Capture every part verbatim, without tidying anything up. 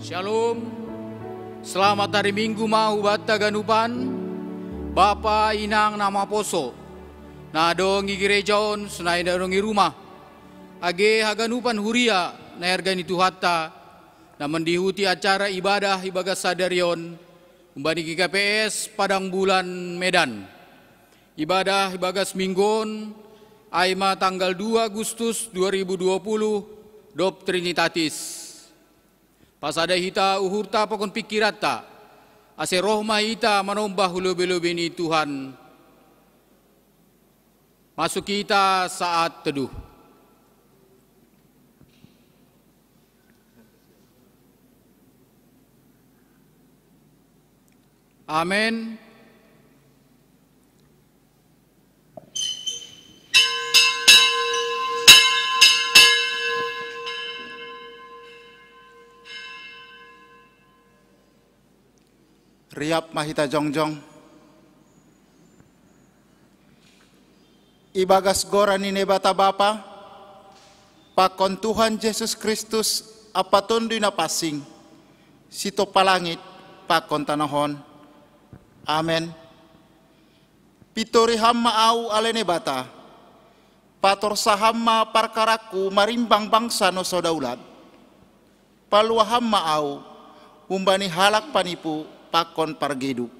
Shalom. Selamat hari Minggu ma hubanta haganupan, bapa inang na maposo, na adong i gereja on, sonai na adong i rumah. Age haganupan huria na iharga ni Tuhanta, na mandihuti acara ibadah ibagas sadari on, humbani G K P S Padang Bulan Medan. Ibadah ibagas minggu on, ai ma tanggal dua Agustus dua ribu dua puluh, dob Trinitatis. Pasada hita uhurta pakon pingkiranta, ase roh ma hita manombah hu lobei-lobei ni Tuhan. Masuk hita saat teduh. Amen. Riap ma hita jongjong. Ibagas goran ni Naibata Bapa, pakon Tuhan Jesus Kristus, ampa Tonduy Napansing, sitompa langit pakon tanoh on. Amen. Pintori Ham ma ahu ale Naibata, patorsa Ham ma parkarangku marimbang bangsa na so daulat. Palua Ham ma ahu humbani halak panipu pakon pargeduk.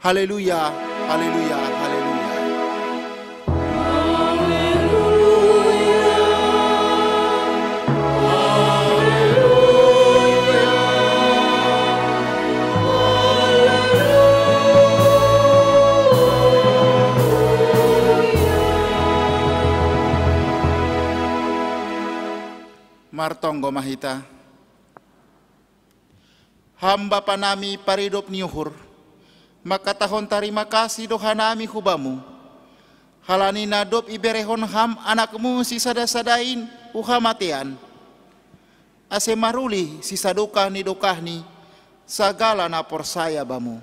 Haleluya, haleluya, haleluya. Martonggo ma hita. Ham Bapa nami paridop ni uhur, mangkatahon tarima kasih do hanami hu Bamu, halani na dob iberehon Ham Anakmu sisada-sada in hu hamatean, ase maruli sisadokah ni dokahni sagala na porsaya Bamu.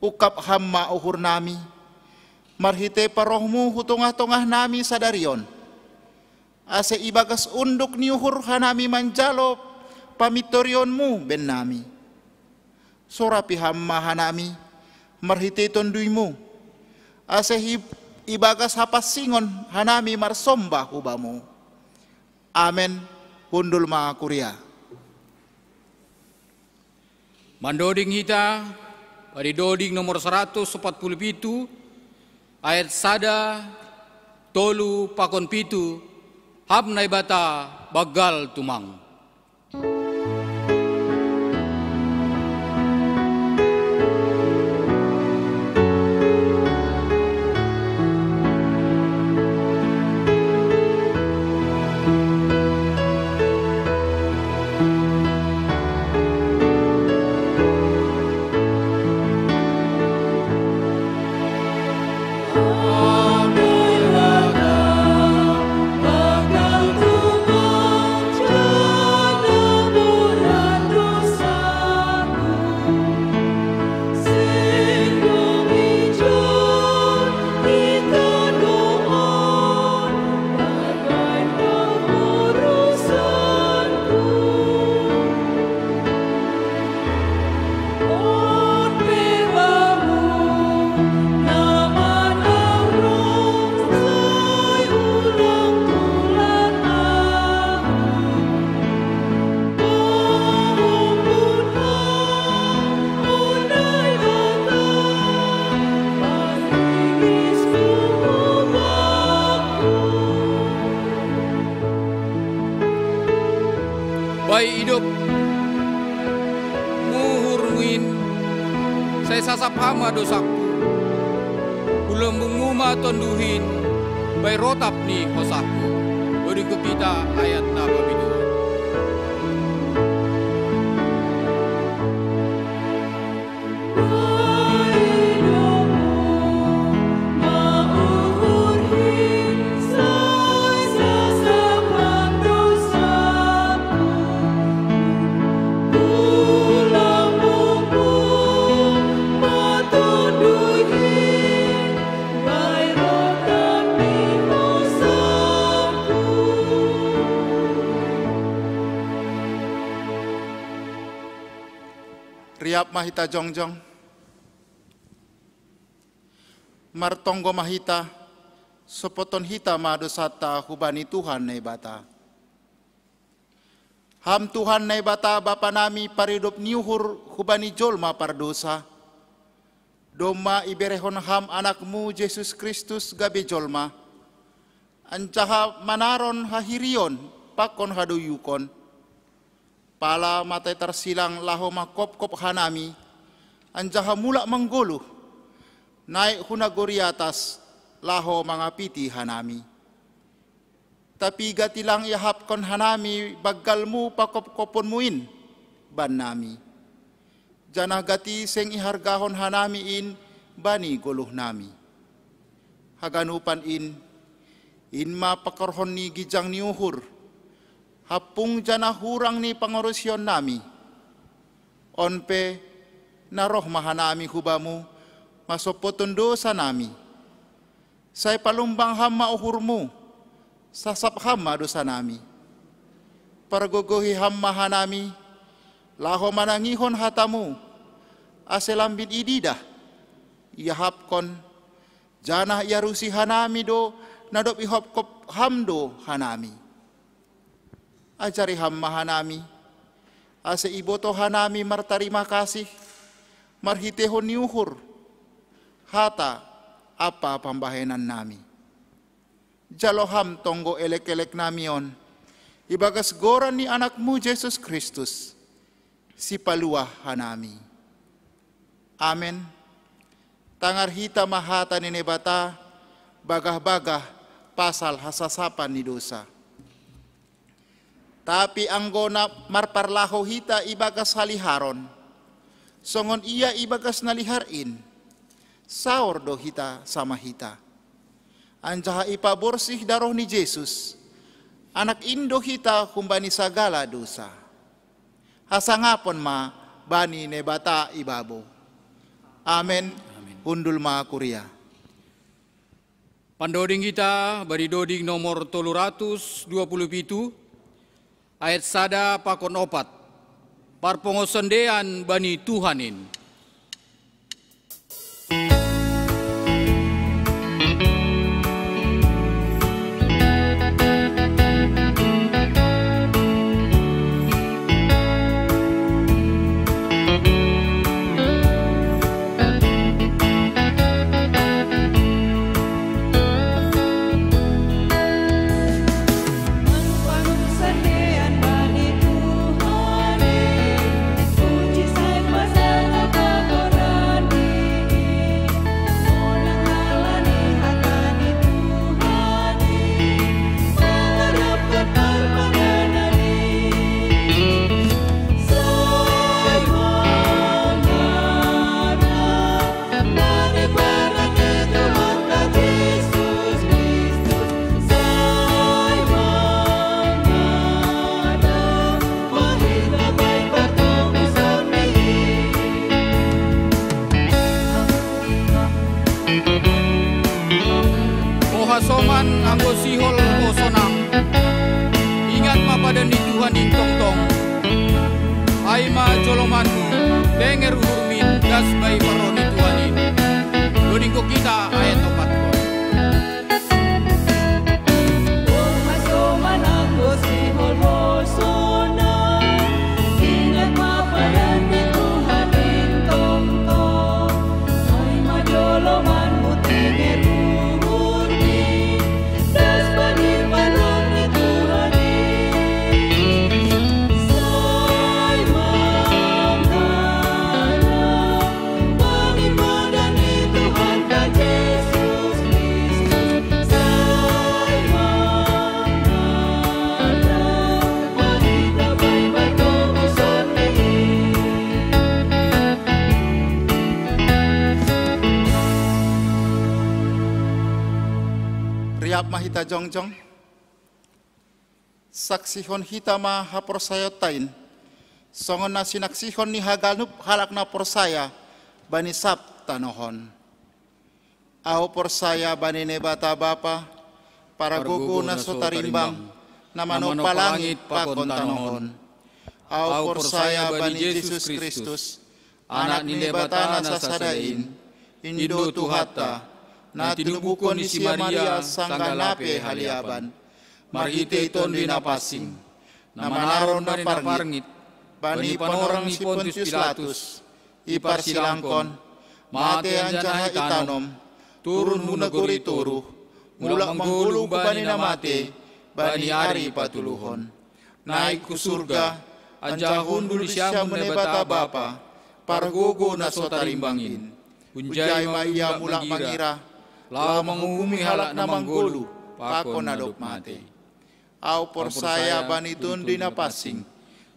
Ungkap Ham ma uhurnami, marhitei parrohMu hu tongah-tongahnami sadari on, ase ibagas unduk ni uhur hanami manjalo pamintorionMu bennami. Sorapi Ham ma hanami marhitei TonduyMu, ase hi-, ibagas hapansingon hanami marsomba hu Bamu. Amen. Hundul ma kuria. Mandoding hita, bani doding nomor saratus ompat pulu pitu, ayat sada, tolu pakon pitu, Ham Naibata banggal tumang. Bai idop uhurmu in, sai sasap Ham ma dosangku. Hu lambungMu ma tonduhin, bai rotap ni hosahku. Dodingkon hita ayat na papitu. Riap ma hita jongjong. Martonggo ma hita, sopoton hita ma dosanta hubani Tuhan Naibata. Ham Tuhan Naibata Bapa nami, paridop ni uhur hubani jolma pardosa, domma iberehon Ham Anakmu Jesus Kristus gabe jolma, anjaha manaron hahirion pakon hadoyukon, pala matai tarsilang laho mangkopkop hanami, anjaha mulak manggoluh, naik hu nagori atas, laho mangapiti hanami. Tapi gati lang iahapkon hanami banggalmu pakopkoponmu in bannami. Janah gati seng ihargahon hanami in bani goluhnami. Haganupan in, in ma pakorhon ni ginjang ni uhur, hampung janah hurang ni pangarusionnami. On pe, na roh ma hanami hu Bamu, masompoton dosanami. Sai palumbang Ham ma uhurmu, sasap Ham ma dosanami. Pargogohi Ham ma hanami, laho manangihon hatamu, ase lambin ididah, iahapkon, janah iarusi hanami do, na dob ihopkop Ham do hanami. Ajari Ham ma hanami, ase iboto hanami martarima kasih, marhiteihon ni uhur, hata ampa pambahenannami. Jalo Ham tonggo elekeleknami on, ibagas goran ni Anakmu Jesus Kristus, Sipaluah hanami. Amen. Tangar hita ma hata ni Naibata, bagah-bagah pasal hasasapan ni dosa. Tapi anggo na marparlahou hita ibagas haliharon, songon Ia ibagas na lihar in, saor do hita sama hita. Anjaha ipaborsih daroh ni Jesus, Anak in do hita humbani sagala dosa. Hasangapon ma bani Naibata ibabo. Amen. Amen. Hundul ma kuria. Pandoding hita bani doding nomor tolu ratus dua puluh pitu, ayat sada pakon opat. Parpongosondean bani Tuhan in. O hasoman anggo sihol ho sonang, ingat ma padan ni Tuhan in tongtong. Ai ma jolomanmu, tenger uhurmi das bani parroh ni Tuhan in. Dodingkon hita ayat opat. Riap ma hita jongjong. Saksihon hita ma haporsayaonta in, songon na sinaksihon ni haganup halak na porsaya bani sab tanoh on. Ahu porsaya bani Naibata Bapa, Paragogo na so tarimbang, na manompa langit pakon tanoh on. Ahu porsaya bani Jesus Kristus, Anak ni Naibata na sasada in, Indo Tuhanta, na tinubuhon ni si Maria sanggah lape haliaban, marhitei Tonduy Napansing, na manaron bani na parngit, bani panorang ni Pontius Pilatus, iparsilangkon, matei anjaha itanom, turun hu nagori toruh, mulak manggoluh bani na matei, bani ari patoluhon. Naik hu surga, anjaha hundul di siamun Naibata Bapa, pargogoh na so tarimbang in. Hunjai ma Ia mulak mangira, laho manguhumi halak na manggoluh, pakon na dob matei. Ahu porsaya bani Tonduy Napansing,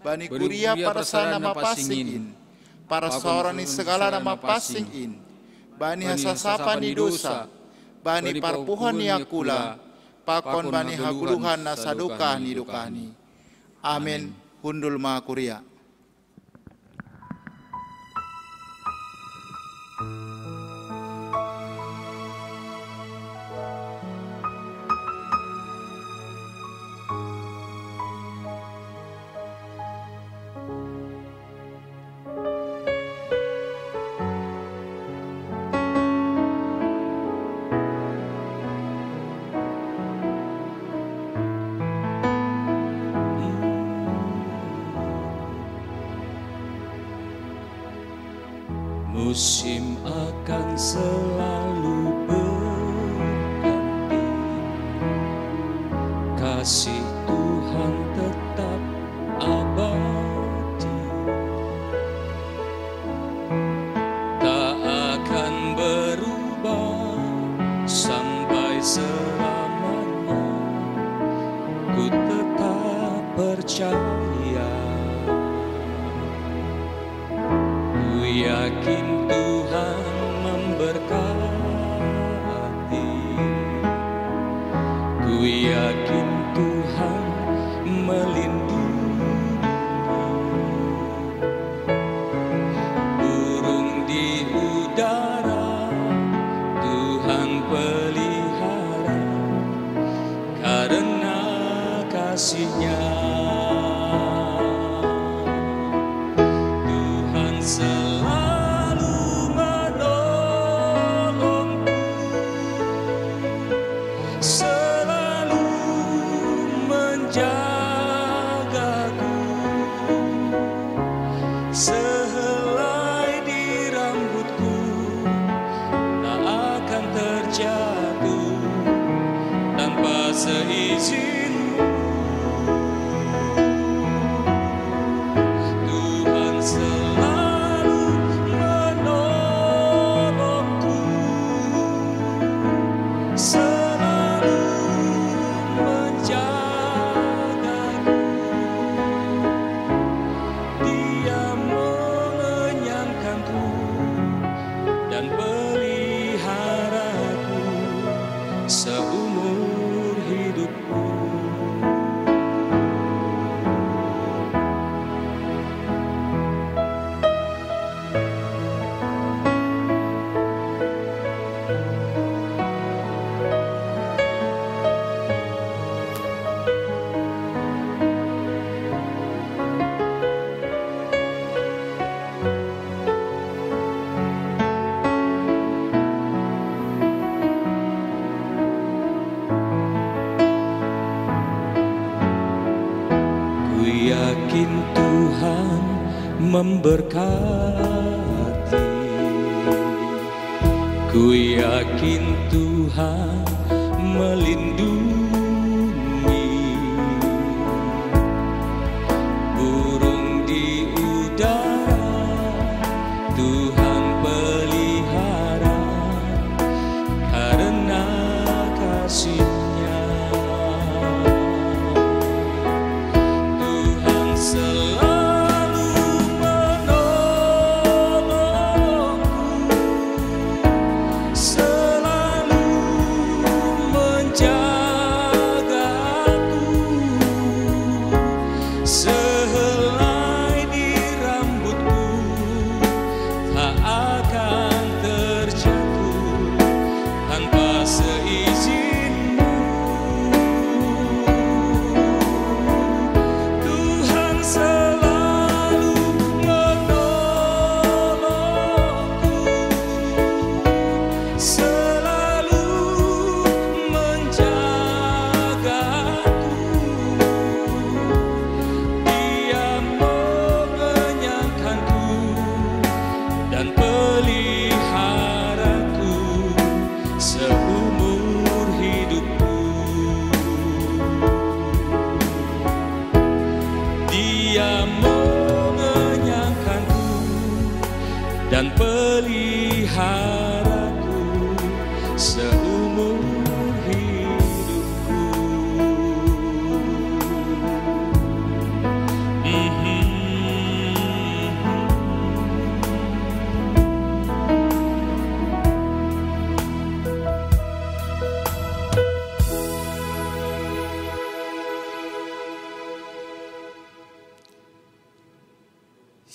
bani kuria parsada na mapansing in, parsaoran ni sagala na mapansing in, bani hasasapan ni dousa, bani parpuhoan ni angkula, pakon bani hagoluhan na sadokah ni dokahni. Amen. Hundul ma kuria. Musim akan selalu berganti, kasih Tuhan tetap abadi, tak akan berubah sampai selamanya. Ku tetap percaya, ku yakin Tuhan memberkati, ku yakin Tuhan melindungi. Burung di udara Tuhan pelihara karena kasih-Nya. Tuhan selalu menolongku, selalu menjagaku. Sehelai di rambutku tak akan terjatuh tanpa seizin-Mu. Tuhan selalu menolongku, selalu menjagaku. Dia mengenyangkanku dan peliharaku seumur hidupku. Ku yakin Tuhan memberkati. Ku yakin Tuhan melindungi. Burung di udara Tuhan pelihara karena kasih-Nya. Tuhan selalu menolongku, selalu menjagaku.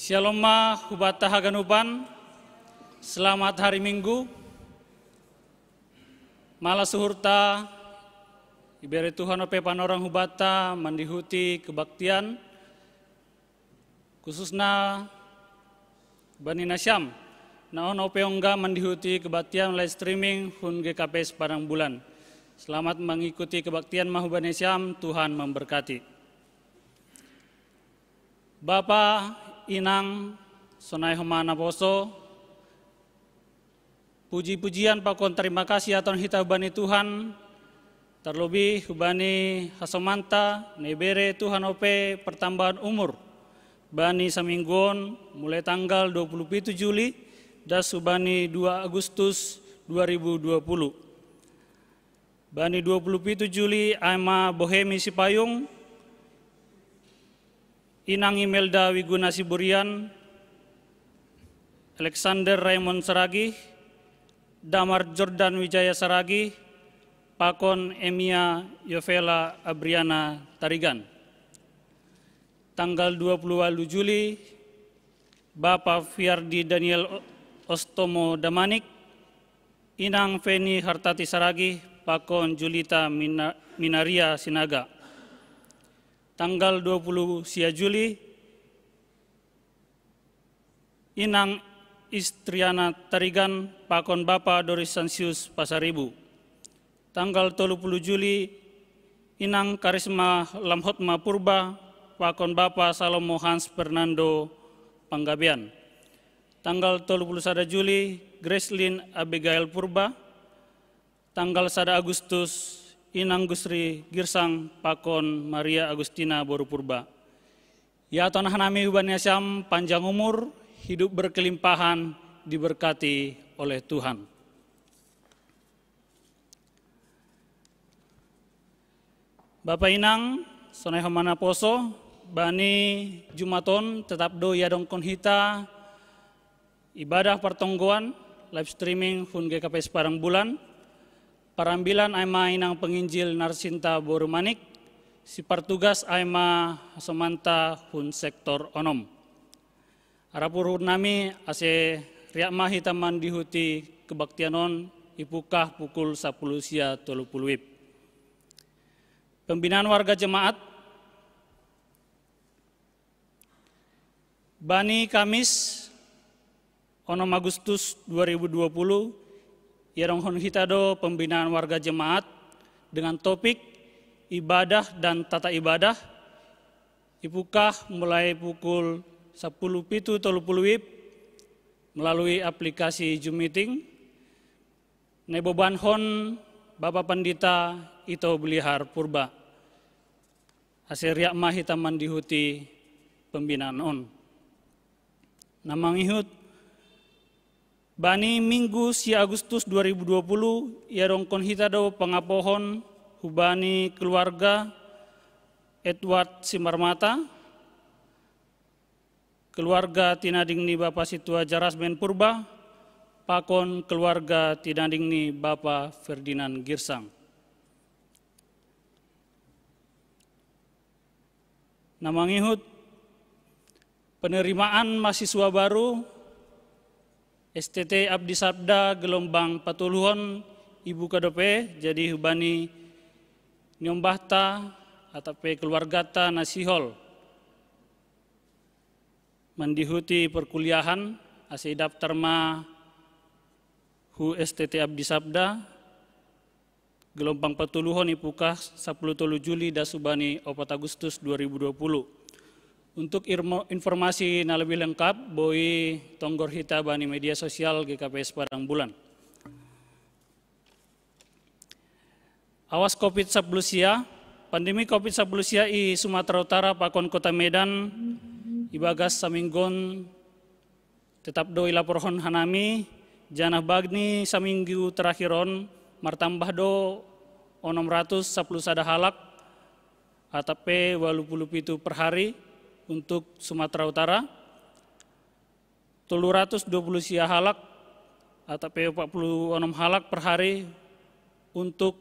Shalom ma hubata haganupan. Selamat hari Minggu. Mala suhurta, ibere Tuhan ope panorang hubata mandihuti kebaktian, khususna bani nasiam na ono pe ongga mandihuti kebaktian live streaming hun G K P S Padang Bulan. Selamat mengikuti kebaktian ma hubani nasiam, Tuhan memberkati. Bapa, inang, sonai homa naposo, puji-pujian pakon terima kasih iaton hita hubani Tuhan, terlebih hubani hasomanta na ibere Tuhan ope pertambahan umur bani saminggu on, mulai tanggal dua puluh pitu Juli das hubani dua Agustus dua ribu dua puluh. Bani dua puluh pitu Juli ai ma bohemi sipayung, inang Imelda Wiguna Siburian, Alexander Raymond Saragih, Damar Jordan Wijaya Saragih, pakon Emia Yovela Abriana Tarigan. Tanggal dua puluh walu Juli, Bapa Fiardi Daniel Ostomo Damanik, inang Feni Hartati Saragih, pakon Julita Mina-, Minaria Sinaga. Tanggal dua puluh sia Juli, inang Istriana Tarigan, pakon Bapa Doris Sansius Pasaribu. Tanggal tolu puluh Juli, inang Karisma Lamhotma Purba, pakon Bapa Salomo Hans Fernando Panggabean. Tanggal tolu puluh sada Juli, Gracelyn Abigail Purba. Tanggal sada Agustus, inang Gusri Girsang pakon Maria Agustina boru Purba. Iaton hanami hubani nasiam panjang umur, hidup berkelimpahan, diberkati oleh Tuhan. Bapa, inang, sonai homa naposo, bani Jumat on tetap do iadongkon hita ibadah partonggoan live streaming hun G K P S Padang Bulan. Parambilan ai ma inang penginjil Narsinta boru Manik, sipartugas ai ma hasomanta hun sektor onom. Arap uhurnami ase riak ma hita mandihuti kebaktian on, ipukah pukul sapuluh sia tolu puluh wib. Pembinaan warga jemaat, bani Kamis onom Agustus dua ribu dua puluh, iadongkon hita do pembinaan warga jemaat dengan topik ibadah dan tata ibadah, ipukah mulai pukul sapuluh pitu tolu puluh wib melalui aplikasi Zoom Meeting, na ibobankon Bapa Pandita Ito Belihar Purba. Ase riak ma hita mandihuti pembinaan on. Na mangihut, bani Minggu sia Agustus dua ribu dua puluh, iadongkon hita do pangapohon hubani keluarga Edward Simarmata, keluarga tinading ni Bapa Situa Jarasmen Purba, pakon keluarga tinading ni Bapa Ferdinand Girsang. Na mangihut, penerimaan mahasiswa baru S T T Abdi Sabda gelombang patoluhon ibuka dope, jadi hubani niombahta atap pe keluargata na sihol mandihuti perkuliahan, ase idaftar ma hu S T T Abdi Sabda, gelombang patoluhon ipukah sapuluh tolu Juli das hubani opat Agustus dua ribu dua puluh. Untuk irmo-, informasi na lebih lengkap, boi tonggor hita bani media sosial G K P S Padang Bulan. Awas covid sapuluh sia, pandemi covid sapuluh sia i Sumatera Utara pakon Kota Medan ibagas saminggu on tetap do ilaporhon hanami, janah bani saminggu terakhir on martambah do onom ratus sapuluh sada halak, atap pe walu puluh pitu per hari untuk Sumatera Utara, tolu ratus dua puluh sia halak, atap pe opat puluh onom halak per hari untuk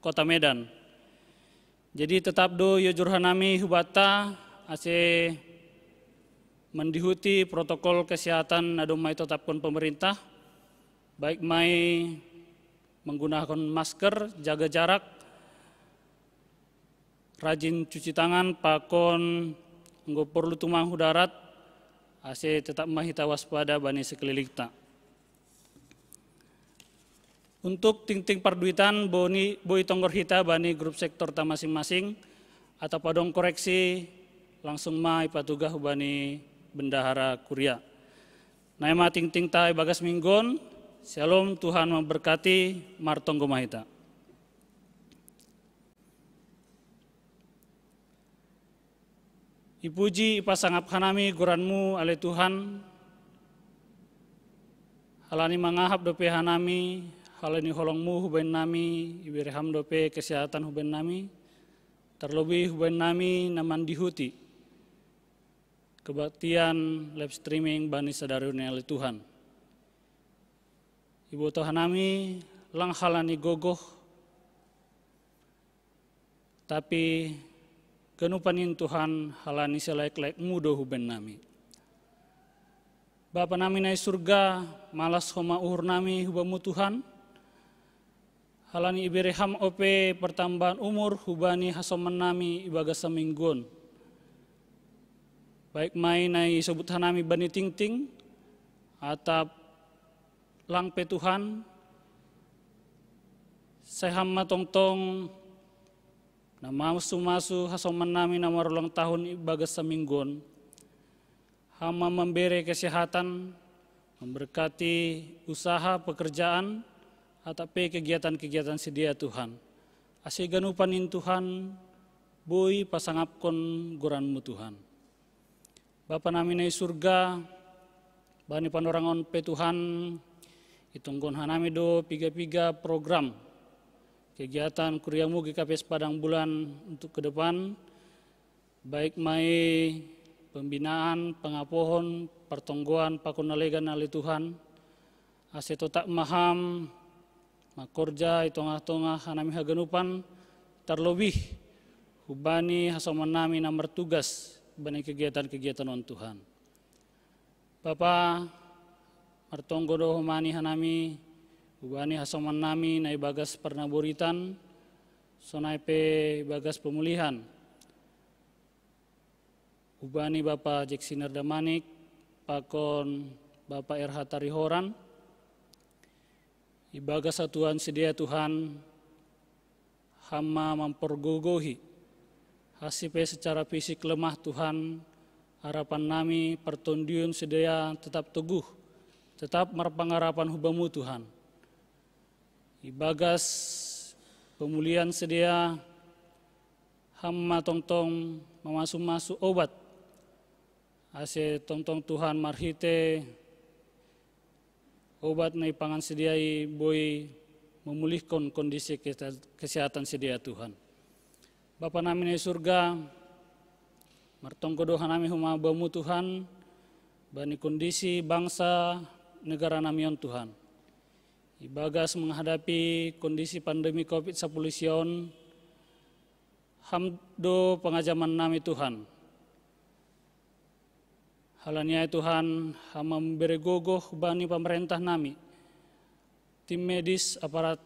Kota Medan. Jadi tetap do iojur hanami hubata ase mandihuti protokol kesehatan na dong mai totapkon pemerintah, baik mai manggunahon masker, jaga jarak, rajin cuci tangan, pakon anggo porlu tumang hu darat, ase tetap ma hita waspada bani sekelilingta. Untuk tingting parduitan boi tonggor hita bani grup sektorta masing-masing, atap adong koreksi langsung ma ipatugah hubani bendahara kuria. Nai ma tingtingta ibagas minggu on. Syalom, Tuhan memberkati. Martonggo ma hita. Ipuji ipasangap hanami goranmu ale Tuhan, halani mangahap dope hanami, halani holongmu hubaen nami, ibereham dope kesehatan hubaen nami, terlebih hubaen nami na mandihuti kebaktian live streaming bani sadari on ale Tuhan. Iboto hanami lang halani gogoh, tapi ganupan in Tuhan halani silaek-laekmu do hubaen nami. Bapa nami na i surga, malas homa uhur nami hubamu Tuhan, halani ibereham ope pertambahan umur hubani hasoman nami ibagas saminggu on. Baik mai na isobut hanami bani tingting, atap lang pe Tuhan, sai ham ma tongtong na masu-masu hasoman nami na marulang tahun ibagas saminggu on. Ham ma membere kesehatan, memberkati usaha pekerjaan, atap pe kegiatan-kegiatan sidea Tuhan. Ase ganupan in Tuhan, boi pasangapkon goranmu Tuhan. Bapa nami na i surga, bani panorang on pe Tuhan, itonggohon hanami do piga-piga program kegiatan kuriamu G K P S Padang Bulan untuk ke depan, baik mai pembinaan, pangapohon, partonggoan, pakon na legan ale Tuhan, ase totap ma ham mangkorja i tongah-tongah hanami haganupan, terlebih hubani hasoman nami na martugas bani kegiatan-kegiatan on Tuhan. Bapa, martonggo do homa ni hanami hubani hasoman nami na ibagas parnaboritan, sonai pe ibagas pemulihan. Hubani Bapa Jeksiner Damanik, pakon Bapa R H Tarihoran, ibagas satuan sidea Tuhan, ham ma mamporgogohi. Hansi pe secara fisik lemah Tuhan, harapan nami partondion sidea tetap toguh, tetap marpangarapan hubamu Tuhan. Ibagas pemulihan sidea, ham ma tongtong mamasu-masu obat, ase tongtong Tuhan marhite obat na ipangan sidea i boi memulihkon kondisi kese-, kesehatan sidea Tuhan. Bapa nami na i surga, martonggo do hanami homa hubamu Tuhan, bani kondisi bangsa negara nami on Tuhan. Ibagas menghadapi kondisi pandemi covid sapuluh sia on, ham do pangajaman nami Tuhan. Halani ai Tuhan, ham ma membere gogoh bani pamarentah nami, tim medis, aparat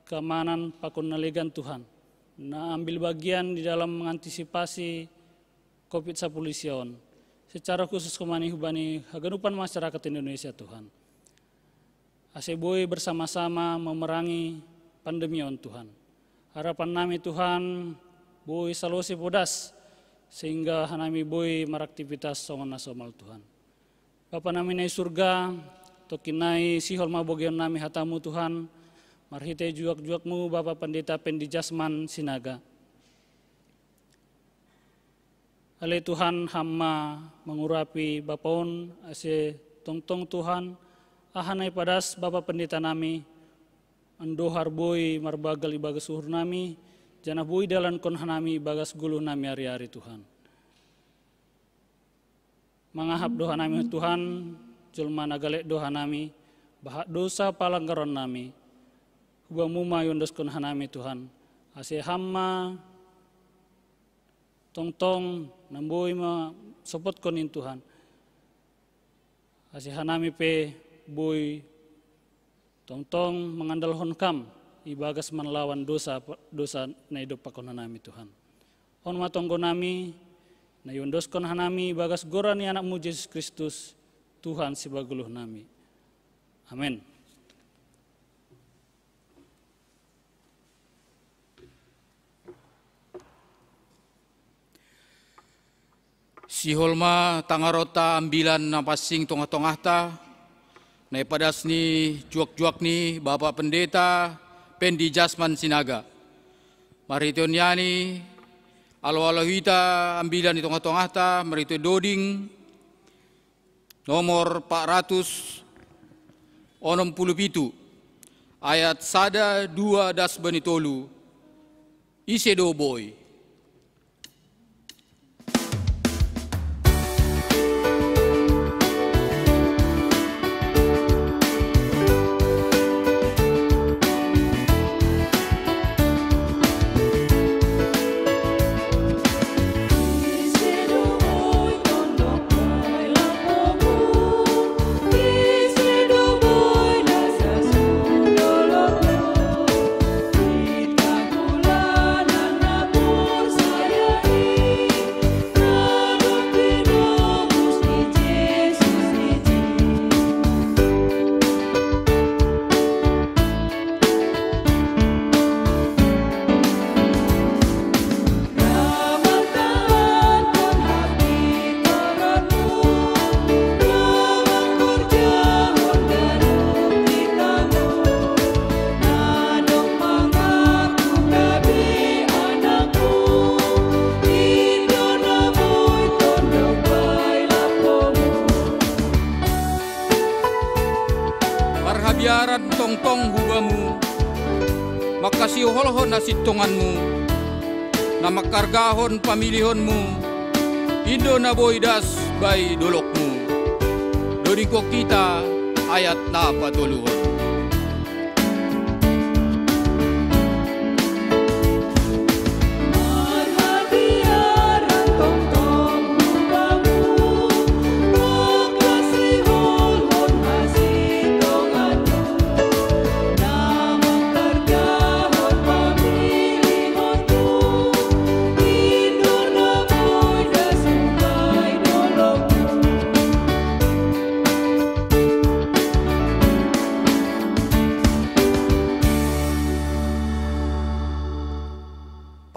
keamanan pakon na legan Tuhan, na ambil bagian di dalam mengantisipasi covid sapuluh sia on. Secara khusus homa ni hubani haganupan masyarakat Indonesia Tuhan. Ase boi bersama-sama memerangi pandemi on Tuhan. Harapan nami Tuhan, boi salose podas, sehingga hanami boi maraktivitas songon na somal Tuhan. Bapa nami na i surga, tongkin nai sihol ma bogeion nami hatamu Tuhan, marhite juak-juakmu Bapa Pendeta Pendi Jasman Sinaga. Ale Tuhan, ham ma mangurapi Bapa on, ase tongtong Tuhan, aha na ipadas Bapa Pendeta nami, andohar boi marbagal ibagas uhur nami, janah boi dalankon hanami ibagas goluh nami ari-ari Tuhan. Mangahap do hanami Tuhan, jolma na galek do hanami, bahat dosa palanggaron nami, hubamu ma iondoskon hanami Tuhan, ase ham ma tongtong na boi ma sopotkon in Tuhan. Kasi hanami pe boi tongtong mangandalhon Kam ibagas manlawan dosa, dosa na idompakkon hanami, Tuhan. On ma tonggo nami, na iondoskon hanami ibagas goran ni Anakmu Jesus Kristus, Tuhan sipagoluh nami. Amen. Sihol ma tangaronta ambilan na pansing tongah-tongahta, na ipadas ni juak-juak ni Bapak Pendeta Pendi Jasman Sinaga. Marhiteon ni, alo-alo hita ambilan i tongah-tongahta, marhite doding nomor empat ratus onom puluh pitu, ayat sada, dua das bani tolu, ise do boi. Marhabiaran tongtong hubamu, mangkasiholhon hasintonganmu, na mangkargahon pamilihonmu, in do na boi das bai dolokmu. Dodingkon hita ayat na patoluhon.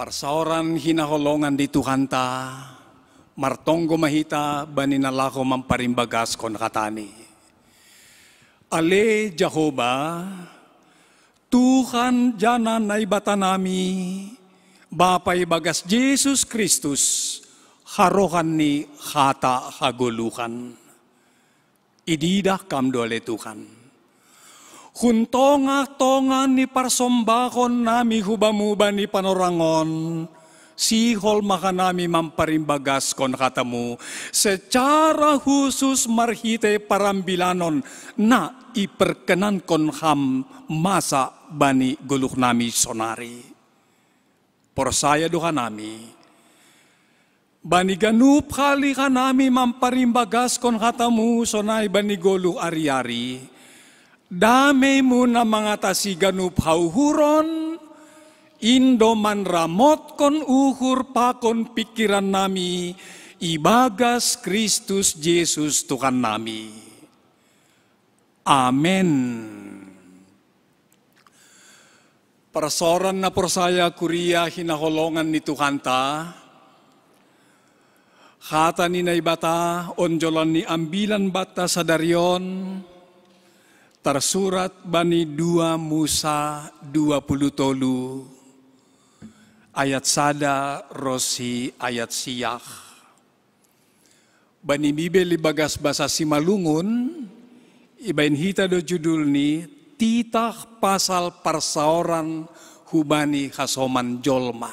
Parsaoran hinaholongan ni Tuhanta, martonggo ma hita bani na laho mamparimbagaskon hataNi. Ale Jahowa, Tuhan jana Naibata nami, Bapa ibagas Jesus Kristus, harohan ni hata hagoluhan. Ididah Kam do ale Tuhan. Hun tongah-tongah ni parsombahon nami hu Bamu bani panorang on, sihol ma hanami mamparimbagaskon hataMu, secara husus marhite parambilanon na iperkenankon Ham masa bani goluh nami sonari. Porsaya do hanami, bani ganup hali hanami mamparimbagaskon hataMu sonai bani goluh ari-ari, dameiMu na mangatasi ganup hauhuron, in do manramotkon uhur pakon pingkiran nami, ibagas Kristus Jesus Tuhan nami. Amen. Parsaoran na porsaya, kuria hinaholongan ni Tuhanta, hata ni Naibata onjolan ni ambilan banta sadari on, tarsurat bani dua Musa dua puluh tolu, ayat sada ro si ayat sia. Bani Bibel ibagas basa Simalungun, ibaen hita do judul ni Titah Pasal Parsaoran Hubani Hasoman Jolma.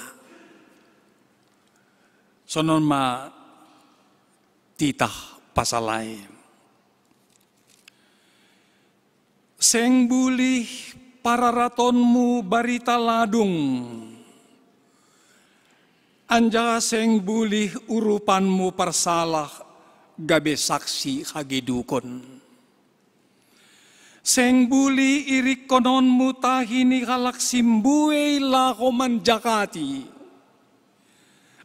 Sonon ma titah pasal ai. Seng bulih pararatonmu barita ladung, anjaha seng bulih urupanmu parsalah gabe saksi hagedukon. Seng bulih irikkononmu tahi ni halak simbuei laho manjakati.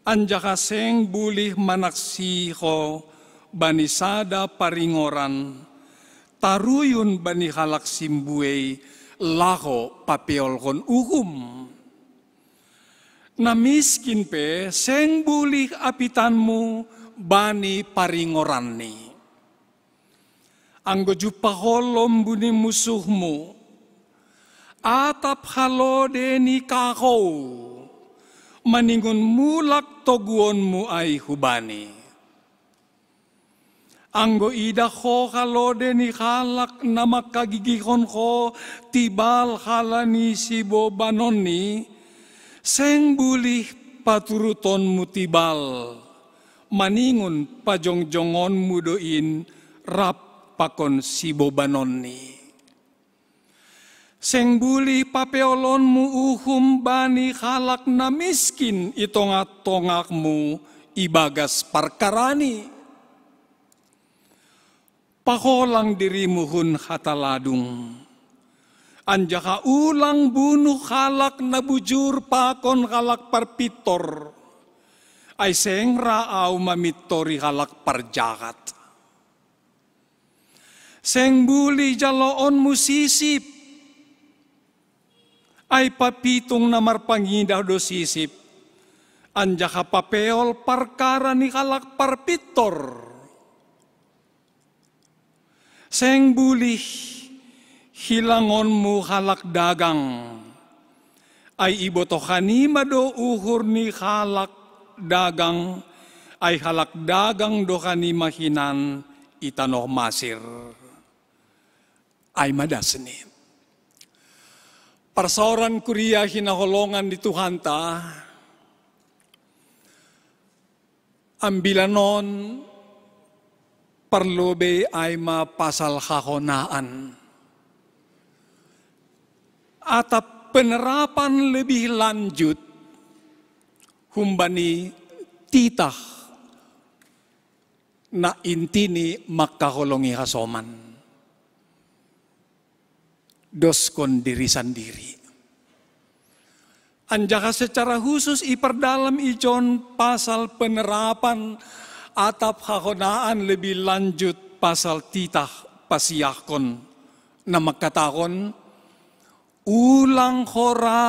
Anjaha seng bulih manaksi ho bani sada paringoran, taruyun bani halak simbuei laho papeolhon uhum. Na miskin pe seng bulih apitanmu bani paringoranni. Anggo jumpahon lombu ni musuhmu, atap halode ni kahou, maningon mulak toguonmu ai hubani. Anggo idah ho halode ni halak na mangkagigihon ho tibal halani sibobanonni, seng bulih paturutonmu tibal, maningon pajongjongonmu do in rap pakon sibobanonni. Seng bulih papeolonmu uhum bani halak na miskin i tongah-tongahmu ibagas parkarani. Paholang dirimu hun hata ladung, anjaha ulang bunuh halak na bujur pakon halak parpintor, ai seng ra au mamintori halak parjahat. Seng bulih jaloonmu sisip, ai papitung na marpangidah do sisip, anjaha papeol parkara ni halak parpintor. Seng bulih hilangonmu halak dagang, ai ibotoh hanima do uhur ni halak dagang, ai halak dagang do hanima hinan i tanoh Masir. Ai ma dasni. Parsaoran kuria hinaholongan ni Tuhanta, ambilan on parlobei ai ma pasal hahonaan. Atap penerapan lebih lanjut humbani titah na intini mangkaholongi hasoman. Doskon diri sandiri. Anjaha secara khusus iperdalam i John pasal penerapan atap hahonaan lebih lanjut pasal titah pasiahkon na mangkatahon, ulang ho ra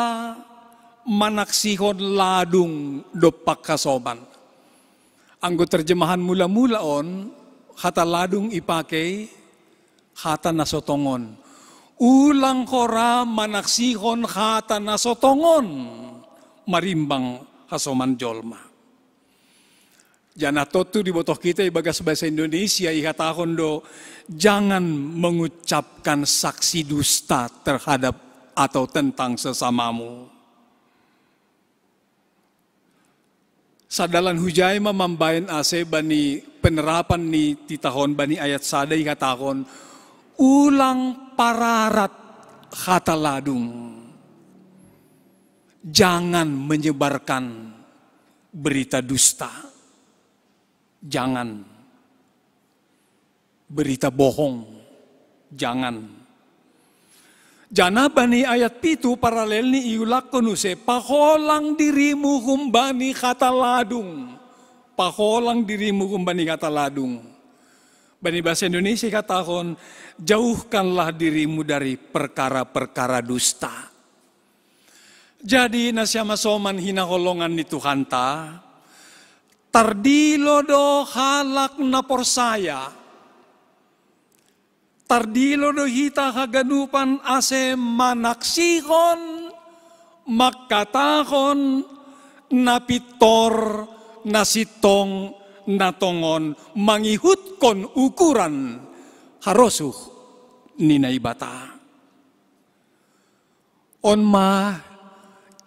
manaksihon ladung dompak hasoman. Anggo terjemahan mula-mula on, hata ladung ipakei hata na so tongon. Ulang ho ra manaksihon hata na so tongon marimbang hasoman jolma. Janah tontu dibotoh hita ibagas bahasa Indonesia ihatahon do, jangan mengucapkan saksi dusta terhadap atau tentang sesamamu. Sadalan hujai ma mambahen ase bani penerapan ni titah on bani ayat sada ihatahon, ulang pararat hata ladung. Jangan menyebarkan berita dusta. Jangan. Berita bohong. Jangan. Janah bani ayat pitu paralelni iulakkon use, paholang dirimu humbani hata ladung. Paholang dirimu humbani hata ladung. Bani bahasa Indonesia ihatahon, jauhkanlah dirimu dari perkara-perkara dusta. Jadi nasiam hasoman hinaholongan ni Tuhanta, tardilo do halak na porsaya. Tardilo do hita haganupan ase manaksihon, mangkatahon, na pintor, na sintong, na tongon, mangihutkon ukuran harosuh ni Naibata. On ma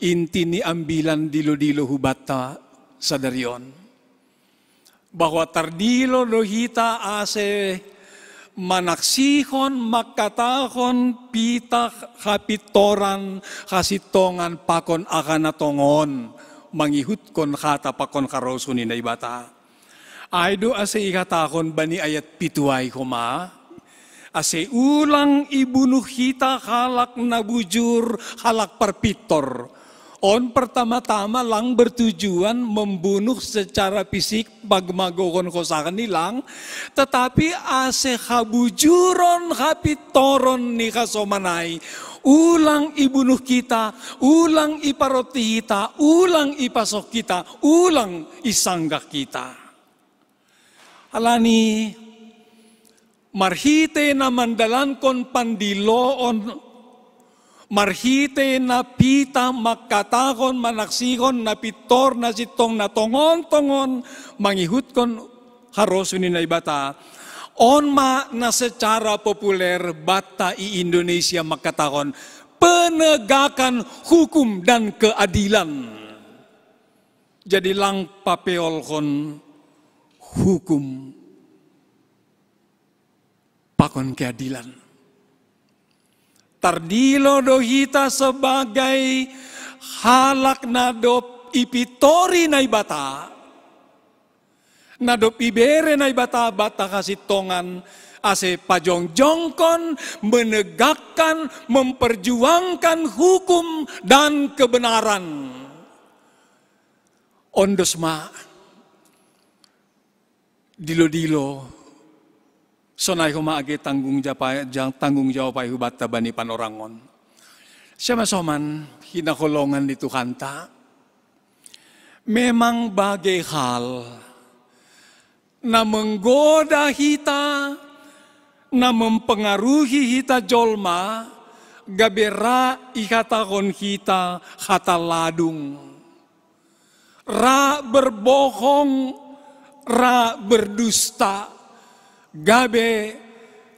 inti ni ambilan dilo-dilo hubanta sadari on. Bahwa tardilo do hita ase manaksihon, mangkatahon pitah hapintoran, hasintongan pakon aha na tongon, mangihutkon hata pakon harosuh ni Naibata. Ai do ase ikataken bani ayat pitu ai homa, ase ulang ibunuh hita halak na bujur, halak parpintor. On pertama-tama lang bertujuan membunuh secara fisik, magmagohon kosaken ni lang, tetapi ase habujuron, hapintoron ni hasoman ai, ulang ibunuh hita, ulang iparoti hita, ulang ipasok hita, ulang isanggah hita. Alani marhite na mandalankon pandiloon, marhite na pita mangkatahon, manaksihon na pintor, na sintong, na tongon-tongon mangihuthon harosuh ni Naibata. On ma na secara populer banta i Indonesia mangkatahon penegakan hukum dan keadilan. Jadi lang papeolhon hukum pakon keadilan. Tardilo do hita sebagai halak na dob ipintori Naibata, na dob ibere Naibata banta hasintongan, ase pajongjongkon, menegakkan, memperjuangkan hukum dan kebenaran. On dos ma, dilo-dilo, sonai homa age tanggung jawab, tanggung jawab ai hubanta bani panorangon. Siamasoman hinaholongan ni Tuhanta, memang bage hal na menggoda hita, na mempengaruhi hita jolma, gabe ra ikatahon hita hata ladung, ra berbohong, ra berdusta, gabe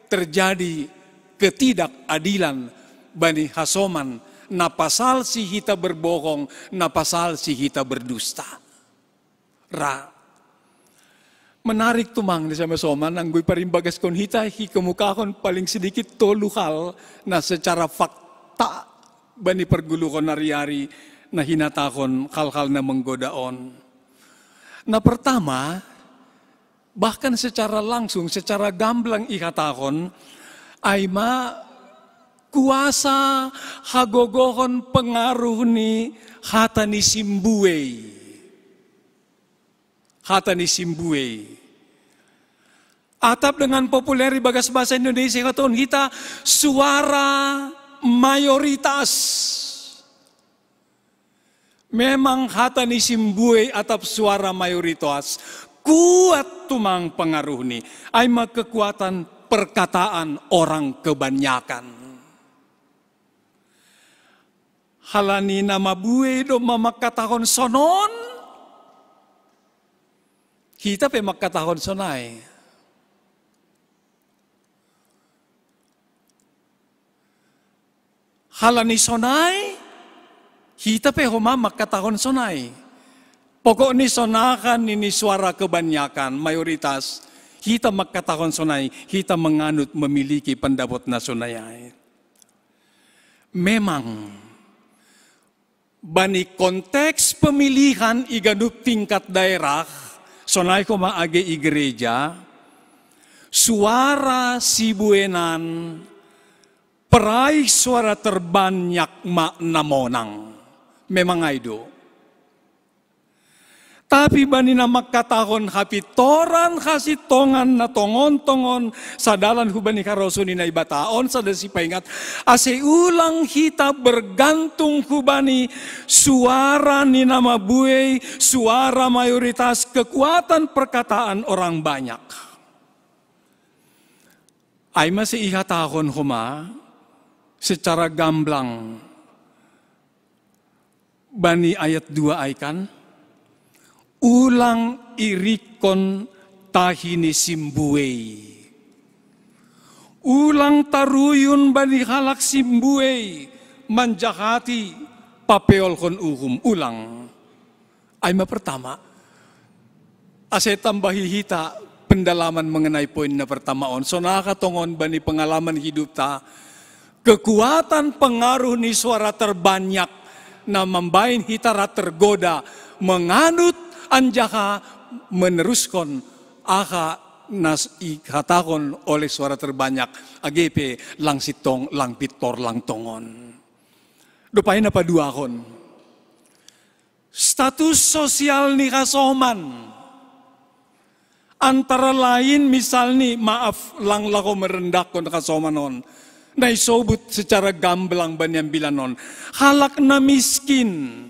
terjadi ketidakadilan bani hasoman, na pasal si hita berbohong, na pasal si hita berdusta. Ra. Menarik tumang ni siamasoman, anggo iparimbagaskon hita, hikemukahon paling sedikit tolu hal na secara fakta bani perguluhon ari-ari na hinatahon hal-hal na menggoda on. Na pertama, bahkan secara langsung, secara gamblang ikatahon, ai ma kuasa hagogohon pengaruh ni hata ni simbuei. Hata ni simbuei. Atap dengan populer ibagas bahasa Indonesia ikatahon hita suara mayoritas. Memang hata ni simbuei atap suara mayoritas kuat tumang pengaruhni. Ai ma kekuatan perkataan orang kebanyakan. Alani na mabuei do ma mangkatahon sonon, hita pe mangkatahon sonai. Alani sonai, hita pe homa mangkatahon sonai. Pokokni sonai nini suara kebanyakan, mayoritas, hita mangkatahon sonai, hita menganut, memiliki pendapat na sonai ai. Memang bani konteks pemilihan i ganup tingkat daerah, sonai homa age i gereja, suara sibuenan peraih suara terbanyak ma na monang. Memang ai do. Tapi bani na mangkatahon hapintoran hasintongan na tongon-tongon sadalan hubani harosuh ni Naibata, on sada sipaingat, ase ulang hita bergantung hubani suara ni na mabuei, suara mayoritas, kekuatan perkataan orang banyak. Ai ma seikatahon homa secara gamblang bani ayat dua ai kan, ulang irikkon tahi ni simbuei. Ulang taruyun bani halak simbuei manjahati papeolhon uhum, ulang. Ai ma pertama, ase tambahi hita pendalaman mengenai poin na pertama on, sonai tongon bani pengalaman hidupta, kekuatan pengaruh ni suara terbanyak na mambahen hita ra tergoda menganut anjaha meneruskon Aha nas ikatagon oleh suara terbanyak, age pe lang sitong, lang pitor, lang tongon. Dopai na paduahon. Status sosial ni hasoman. Antara lain misalni, maaf, lang laho merendahkon hasoman on. Na isobut secara gamblang bani ambilan on. Halak na miskin.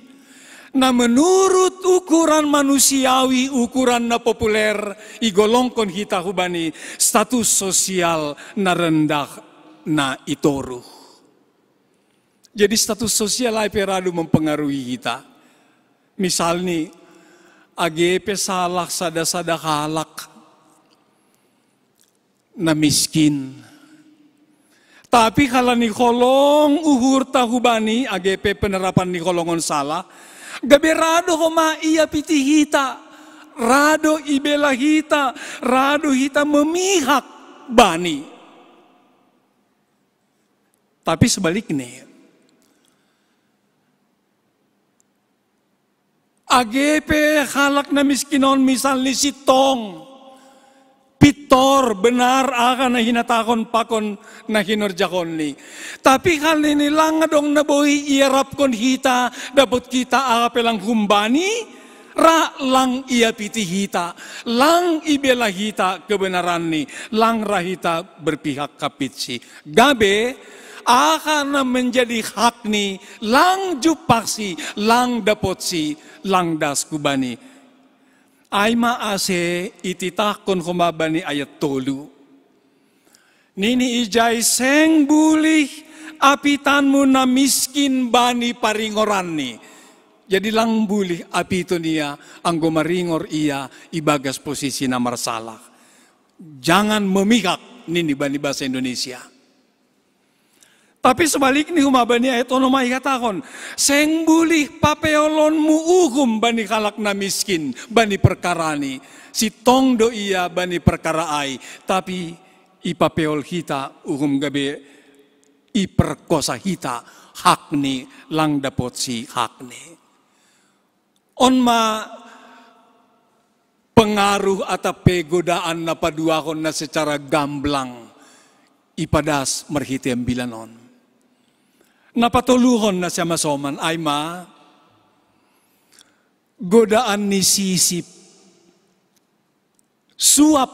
Na menurut ukuran manusiawi, ukuran na populer, igolongkon hita hubani status sosial na rendah na itoruh. Jadi status sosial ai pe radu mempengaruhi hita. Misalni, age pe salah sada-sada halak na miskin. Tapi halani holong uhurta hubani, age pe penerapan ni holong on salah, gabe rado homa iapiti hita, rado ibela hita, rado hita memihak bani. Tapi sebaliknya, age pe halak na miskin on misalni sitong, pitor, benar aha na hinatahon pakon na hinorjahonni. Tapi hal ini lang adong na boi iarapkon hita, dapot hita aha pe lang humbani, ra lang iapiti hita, lang ibela hita kebenaranni, lang ra hita berpihak hampitsi. Gabe, aha na menjadi hakni, lang jumpahsi, lang dapotsi, lang das hubani. Ai ma ase ititahkon homa bani ayat tolu. Nini ijai, seng bulih apitanmu na miskin bani paringoranni. Jadi lang bulih apiton ia, anggo maringor ia ibagas posisi na marsalah. Jangan memihak, nini bani bahasa Indonesia. Tapi sebalikni homa bani ayat onom ai hatahon, seng bulih papeolonmu uhum bani halak na miskin, bani perkarani. Sitong do ia bani perkara ai, tapi ipapeol hita uhum gabe iperkosa hita hakni, lang dapotsi hakni. On ma pengaruh atap pe godaan na paduahon na secara gamblang ipadas marhite ambilan on. Na patoluhon na siamasoman ai ma godaan ni sisip, suap.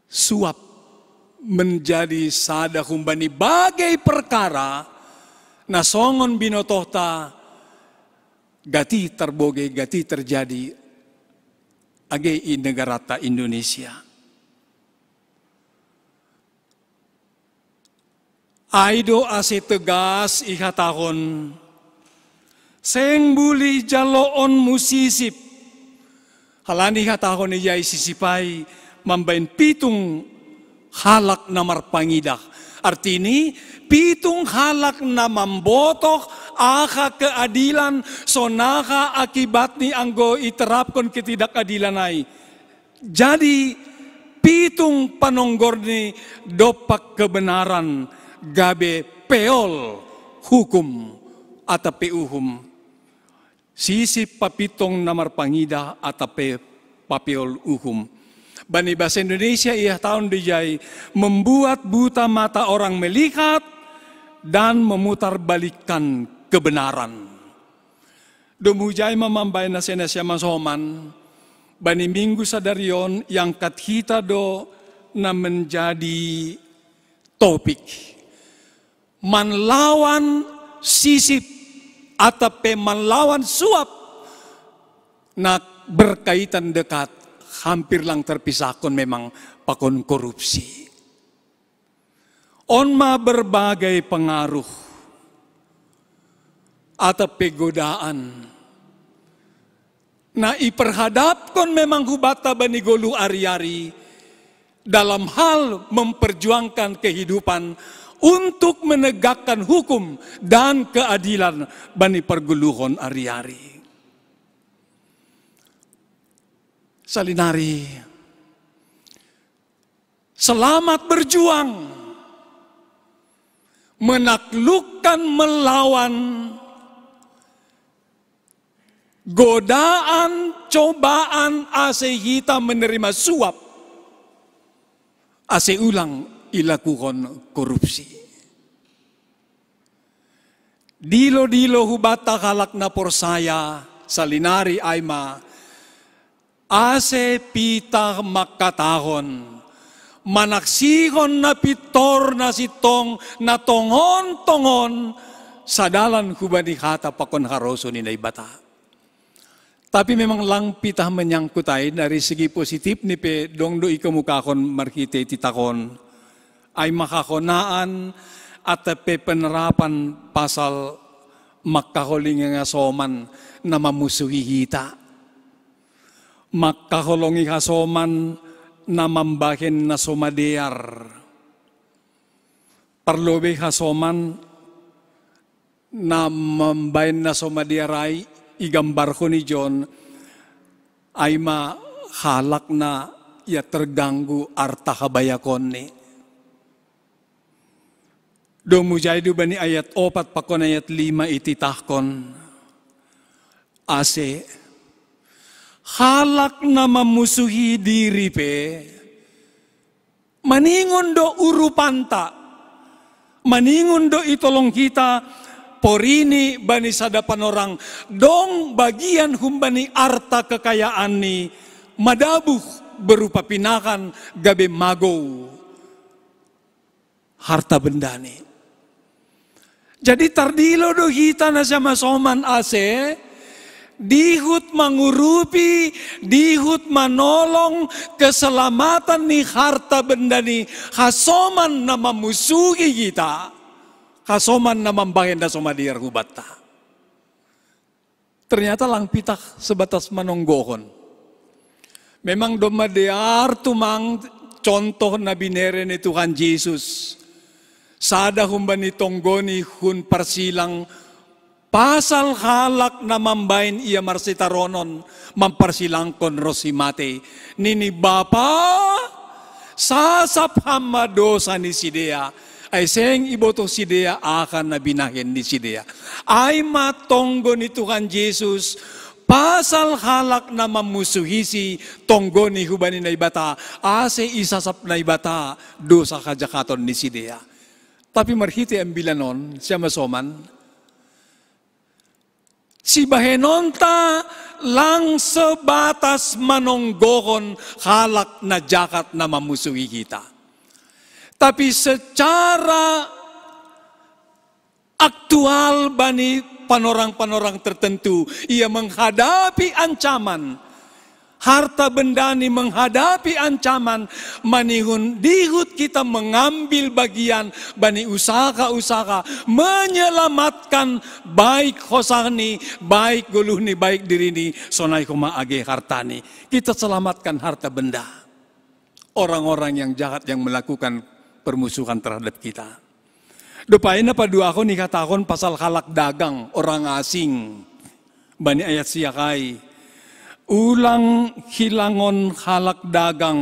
Suap menjadi sada humbani bagai perkara na songon binotohta gati tarbogei, gati terjadi age i negarata Indonesia. Ai do ase tegas ihatahon, seng bulih jaloonmu sisip. Halani ihatahon ijai sisip ai mambaen pitung halak na marpangidah. Artini, pitung halak na mambotoh aha keadilan, sonaha akibatni anggo iterapkon ketidakadilan ai. Jadi pitung panonggorni dompak kebenaran gabe peol hukum atap pe uhum. Sisip, papitong na marpangidah atap pe papeol uhum. Bani bahasa Indonesia ihatahon dijai, membuat buta mata orang melihat dan memutarbalikkan kebenaran. Domu ijai ma mambaen na senasi amasoman, bani minggu sadari on iangkat hita do na menjadi topik manlawan sisip atap pe manlawan suap na berkaitan dekat, hampir lang terpisahkon memang pakon korupsi. On ma berbagai pengaruh atap pe godaan na iperhadapkon memang hubanta bani goluh ari-ari dalam hal memperjuangkan kehidupan untuk menegakkan hukum dan keadilan bani pargoluhon ari-ari. Salinari, selamat berjuang menaklukkan, melawan Godaan, cobaan ase hita menerima suap, ase ulang ilakuhon korupsi. Dilo-dilo hubanta halak na porsaya, salinari ai ma, ase pitah mangkatahon, manaksihon na pintor na sintong na tongon-tongon, sadalan hubani hata pakon harosuh ni Naibata. Tapi memang lang pitah menyangkut ai, dari segi positif ni pe dong do ikomukahon marhitei titahon. Ai ma hahonaan atau pe penerapan pasal mangkaholongi hasoman na mamusuhi hita. Mangkaholongi hasoman na mambahen na so madear. Parlobei hasoman na mambahen na so madear ai igambarhon i John, ai ma halak na ia terganggu arta habayakonni. Domu jai do bani ayat opat pakon ayat lima ititahkon. Ase halak na mamusuhi diri pe maningon do urupanta, maningon do itolong hita, porini bani sada panorang dong bagian humbani arta kekayaanni madabuh berupa pinahan gabe magou harta bendani. Jadi tardilo do hita na siamasoman ase, dihut mangurupi, dihut manolong keselamatan ni harta bendani hasoman na mamusuhi hita, hasoman na mambahen na so madear hubanta. Ternyata lang pitah sebatas manonggohon. Memang domma dear tumang contoh na binere ni Tuhan Jesus. Sada humbani tonggoni hun parsilang pasal halak na mambahen ia marsitaronon mamparsilangkon ro si matei. Nini bapa, sasap ham ma dosa ni sidea. Ai seng ibotoh sidea aha na binahen ni sidea. Ai ma tonggo ni Tuhan Jesus, pasal halak na mamusuhisi tonggoni hubani Naibata, ase isasap Naibata dosa hajahaton ni sidea. Tapi marhitei ambilan on, siamasoman, sibahenonta lang sebatas manonggohon halak na jahat na mamusuhi hita. Tapi secara aktual bani panorang-panorang tertentu, ia menghadapi ancaman. Harta bendani menghadapi ancaman, maningon dihut kita mengambil bagian bani usaha-usaha menyelamatkan baik hosahni, baik goluhni, baik dirini, sonai homa age hartani. Kita selamatkan harta benda orang-orang yang jahat yang melakukan permusuhan terhadap kita. Dopai na paduahon ihatahon pasal halak dagang, orang asing. Bani ayat sia ai, ulang hilangon halak dagang.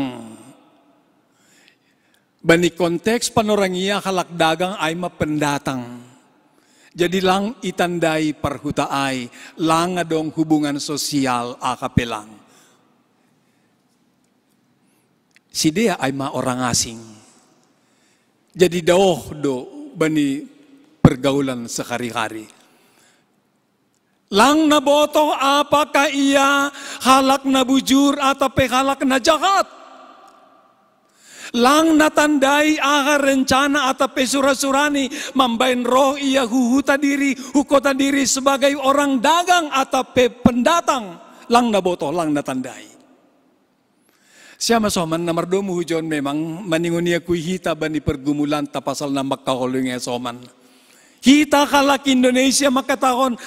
Bani konteks panorang ia halak dagang ai ma pendatang. Jadi lang itandai parhuta ai, lang adong hubungan sosial aha pe lang. Sidea ai ma orang asing. Jadi daoh do bani pergaulan sehari-hari. Lang na botoh apakah ia halak na bujur atau pe halak na jahat. Lang na tandai aha rencana atau pe sura-surani mambahen roh ia hu huta diri, hu kota diri sebagai orang dagang atau pe pendatang. Lang na botoh, lang na tandai. Siamasoman na mardomu hu John memang maningon ia kui hita bani pergumulanta pasal na mangkaholongi hasoman. Hita halak Indonesia mangkatahon,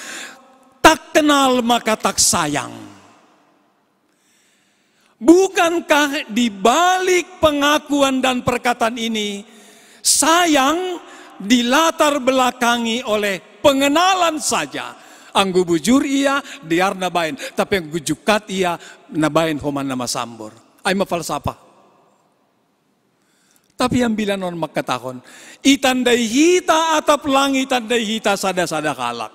tak kenal maka tak sayang. Bukankah di balik pengakuan dan perkataan ini, sayang dilatar belakangi oleh pengenalan saja? Anggo bujur ia, dear na baen, tapi anggo jukat ia, na baen homa na masambor. Ai ma falsafah. Tapi ambilan on mangkatahon, itandai hita atap lang itandai hita sada-sada halak.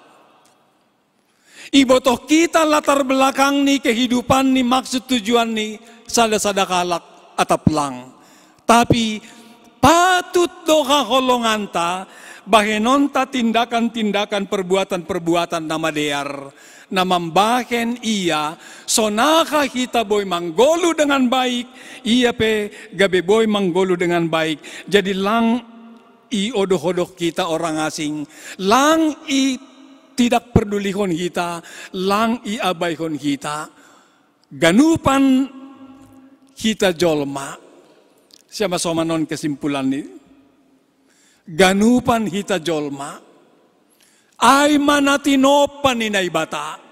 Ibotoh kita latar belakang ni kehidupan ni, maksud tujuan ni sada-sada kalak atap lang. Tapi patut do haholonganta, bahenonta tindakan-tindakan, perbuatan-perbuatan na madear, na mambahen ia, sonaka hita boi manggolu dengan baik, ia pe gabe boi manggolu dengan baik. Jadi lang i odoh-odoh kita orang asing, lang i tidak perdulihon hita, lang i abaihon hita. Ganupan hita jolma. Siama somanon kesimpulan ni. Ganupan hita jolma. Ai ma na tinompa ni Naibata.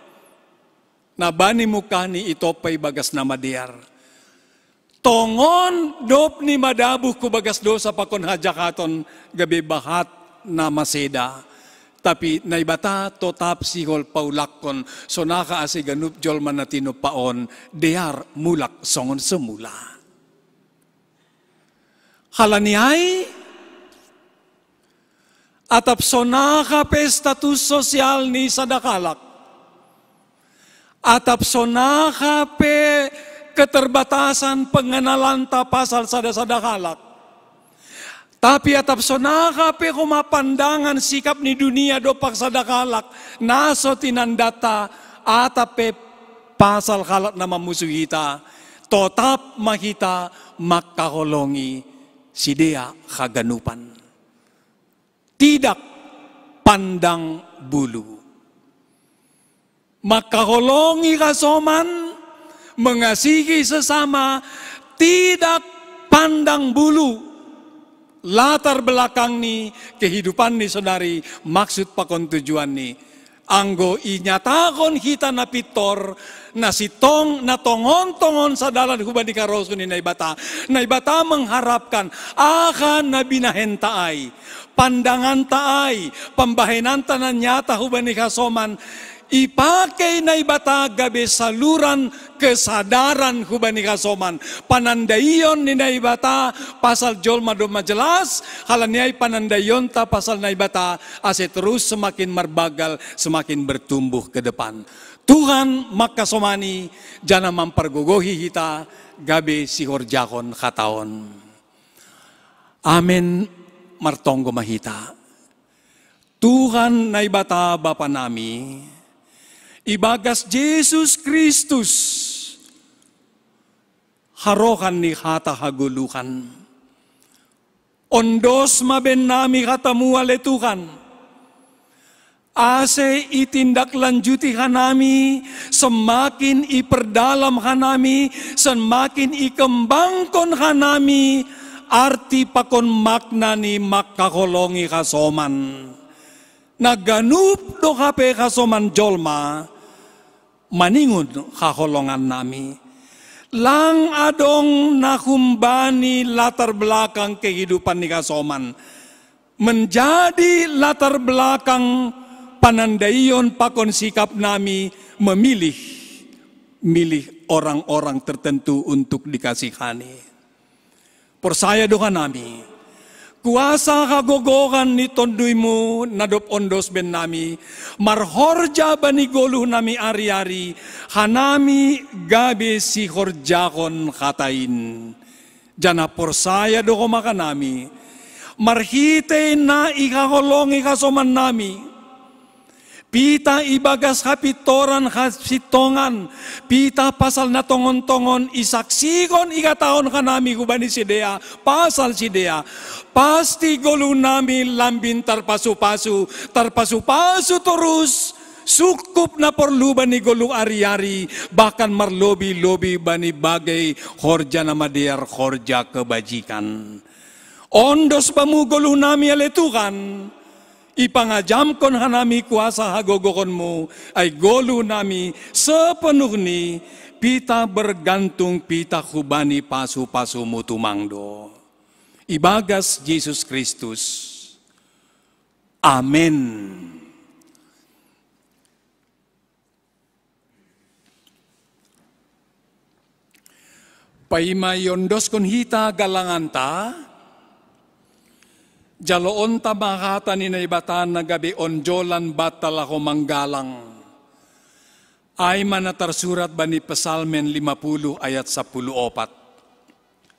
Na bani mungkahni itompa ibagas na madear. Tongon dob ni madabuh hu bagas dosa pakon hajahaton gabe bahat na maseda. Tapi Naibata totap sihol paulakkon sonaka ase ganup jolma na tinompa on dear mulak songon semula. Halani ai, atap sonaka pe status sosial ni sada kalak, atap sonaka pe keterbatasan pengenalanta pasal sada-sada kalak, tapi atap sonaka pe homa pandangan sikap ni dunia dompak sada kalak, na so tinandanta atap pe pasal kalak na mamusu hita, totap ma hita mangkaholongi sidea haganupan. Tidak pandang bulu. Mangkaholongi hasoman, mengasihi sesama, tidak pandang bulu. Latar belakang ni kehidupan ni saudari, maksud pakon tujuan ni. Anggo inyatahon hita na pintor, na sintong, na tongon-tongon sadalan hubani karosuh ni Naibata. Naibata mengharapkan aha na binahenta ai, pandanganta ai, pambahenanta na nyata hubani hasoman, ipake Naibata gabe saluran kesadaran hubani hasoman. Panandaion ni Naibata pasal jolma domma jelas, halani ai panandaionta pasal Naibata ase terus semakin marbagal, semakin bertumbuh ke depan. Tuhan mangkasomani, janah mampargogohi hita gabe sihorjahon hata on. Amen. Martonggo ma hita. Tuhan Naibata Bapa nami, ibagas Jesus Kristus, harohan ni hata hagoluhan. Ondos ma bennami hatamu ale Tuhan. Ase itindaklanjuti hanami, semakin iperdalam hanami, semakin ikembangkon hanami, arti pakon makna ni mangkaholongi hasoman. Na ganup do hape hasoman jolma, maningon haholongannami. Lang adong na humbani latar belakang kehidupan ni hasoman menjadi latar belakang panandaion pakon sikap nami memilih, milih orang-orang tertentu untuk dikasihani. Porsaya do hanami, kuasa hagogohan ni TonduyMu na dob ondos bennami, marhorja bani goluhnami ari-ari, hanami gabe sihorjahon hata in. Janah porsaya do homa hanami, marhitei na ihaholongi hasomannami, pita ibagas hapintoran hasintongan, pita pasal na tongon-tongon isaksihon ihatahon hanami hubani sidea, pasal sidea. Pasti goluhnami lambin tarpasu-pasu, tarpasu-pasu torus, sungkup na porlu bani goluh ari-ari, bahkan marlobi-lobi bani bagei horja na madear, horja kebajikan. Ondos Bamu goluhnami ale Tuhan, ipangajamkon hanami kuasa hagogohonMu, ai goluhnami sepenuhni pita bergantung pita hubani pasu-pasuMu tumang do. Ibagas Jesus Kristus. Amen. Paima iondoskon hita galanganta, jaloonta ma hata ni Naibata na gabe onjolan banta laho manggalang. Ai ma na tarsurat bani Psalmen lima puluh ayat sapuluh opat.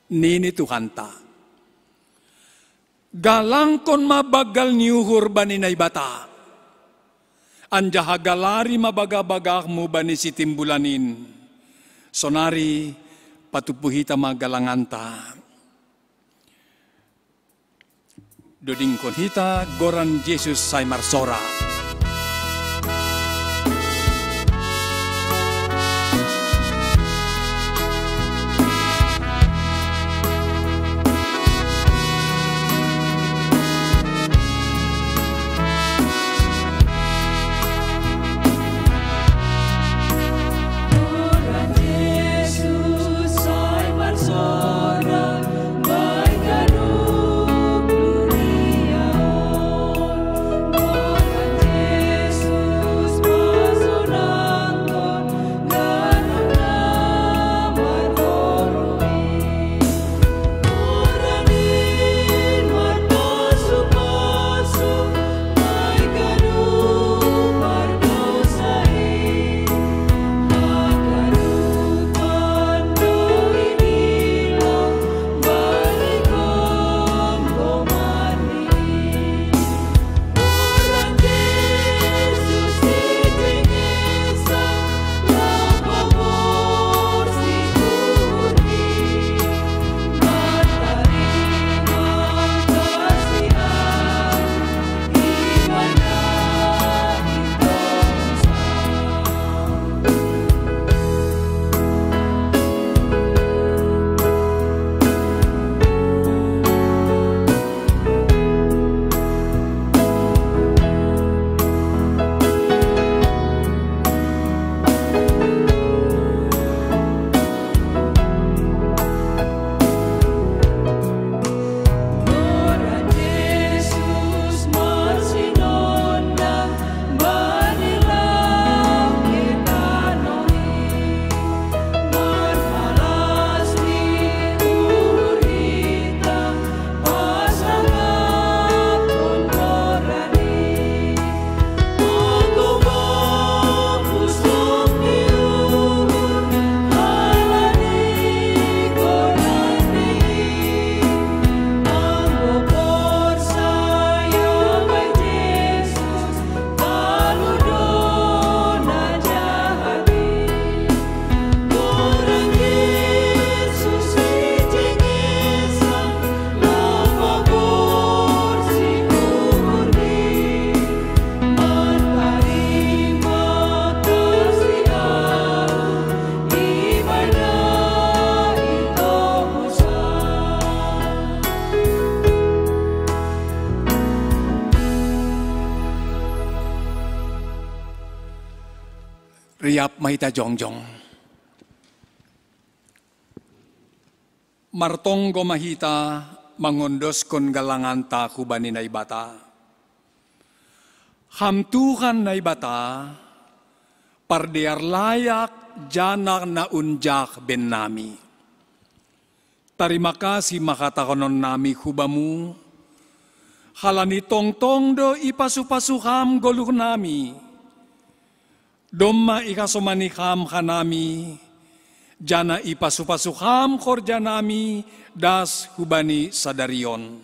Nini Tuhanta: Galangkon ma banggal ni uhur bani Naibata, anjaha galari ma bagak-bagakmu bani sitimbulan in. Sonari patupu hita ma galanganta. Dodingkon hita goran Jesus sai marsora. Riap ma hita jongjong. Martonggo ma hita mangondoskon galanganta hubani Naibata. Ham Tuhan Naibata, pardear layak janah na unjah bennami. Tarima kasih ma hatahononnami hu Bamu, halani tongtong do ipasu-pasu Ham goluhnami. Domma ihasomani Ham hanami, janah ipasu-pasu Ham horjanami das hubani sadari on.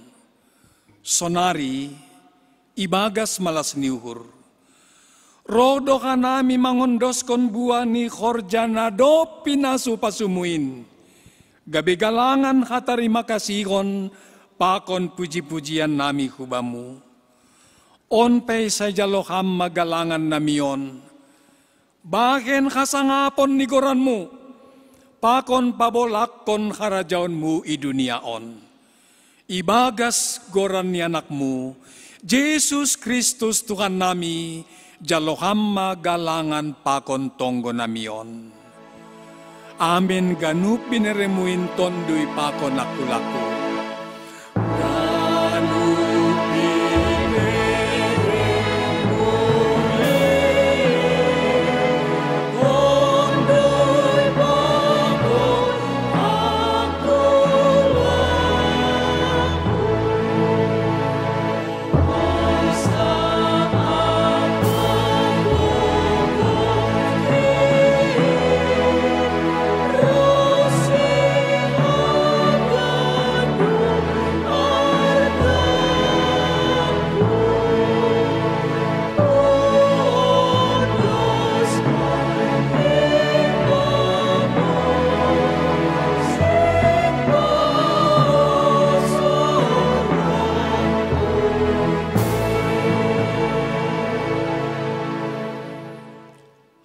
Sonari, ibagas malas ni uhur, roh do hanami mangondoskon buah ni horja na dob pinasu-pasuMu in, gabe galangan hatarima kasihon pakon puji-pujiannami hu Bamu. On pe sai jalo Ham ma galangannami on, bahen hasangapon ni goranMu, pakon pabolakkon harajaonMu i dunia on. Ibagas goran ni AnakMu, Jesus Kristus Tuhannami, jalo Ham ma galangan pakon tonggonami on. Amen. Ganup binereMu in tonduy pakon angkulangku.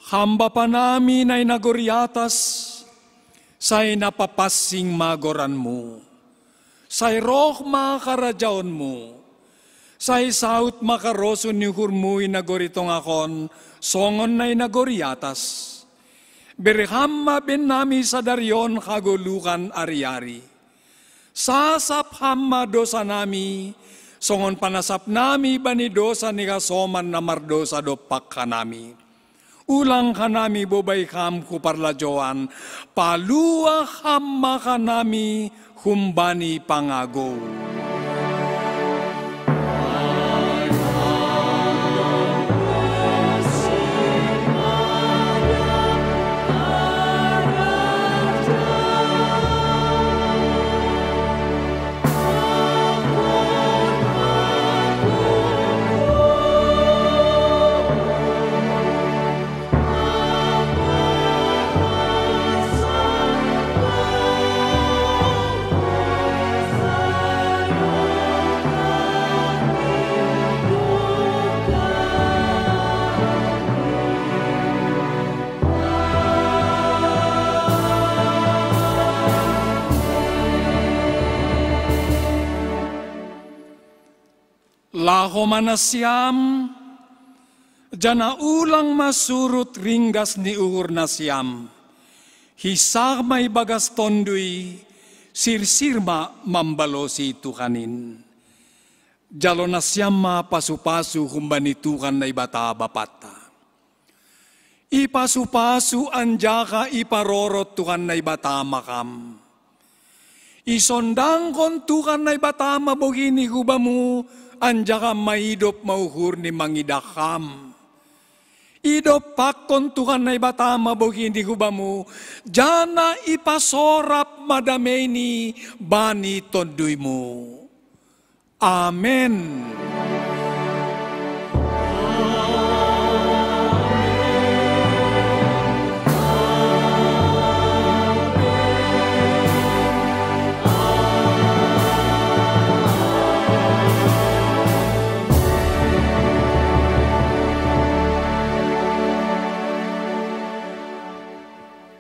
Ham Bapa nami na i nagori atas, sai napapansing ma goranmu. Sai roh ma karajaonmu. Sai saut ma karosuh ni uhurmu i nagori tongah on, songon na i nagori atas. Bere Ham ma bennami sadari on hagoluhan ari-ari. Sasap Ham ma dosanami, songon panasapnami bani dosa ni hasoman na mardosa dompak hanami. Ulang hanami bobai Ham hu parlajouan, palua Ham ma hanami humbani pangagou. Laho ma nasiam, janah ulang ma surut ringgas ni uhur nasiam. Hinsah ma ibagas Tonduy, sirsir ma mambalosi Tuhan in. Jalo nasiam ma pasu-pasu humbani Tuhan Naibata Bapanta. Ipasu-pasu anjaha iparorot Tuhan Naibata ma ham. Isondangkon Tuhan Naibata ma bohi ni hu bamu, anjaha maidop ma uhurni mangidah ham. Idompakkon Tuhan Naibata ma bohi ni hu bamu, janah ipasorap ma dameini bani tonduymu. Amen.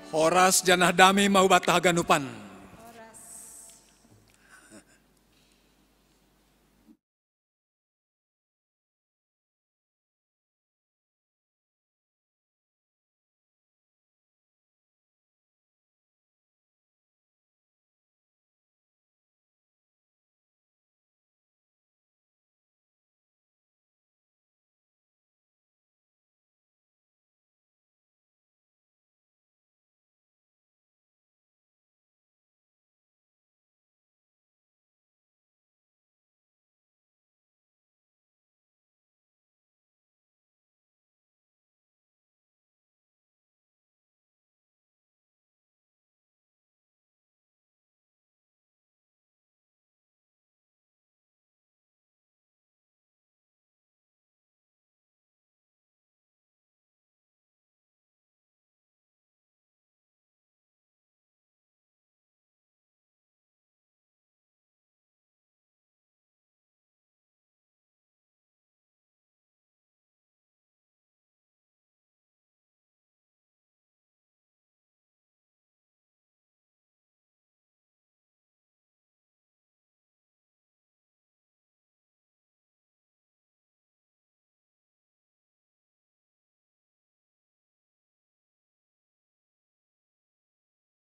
Horas janah dame ma hubanta haganupan.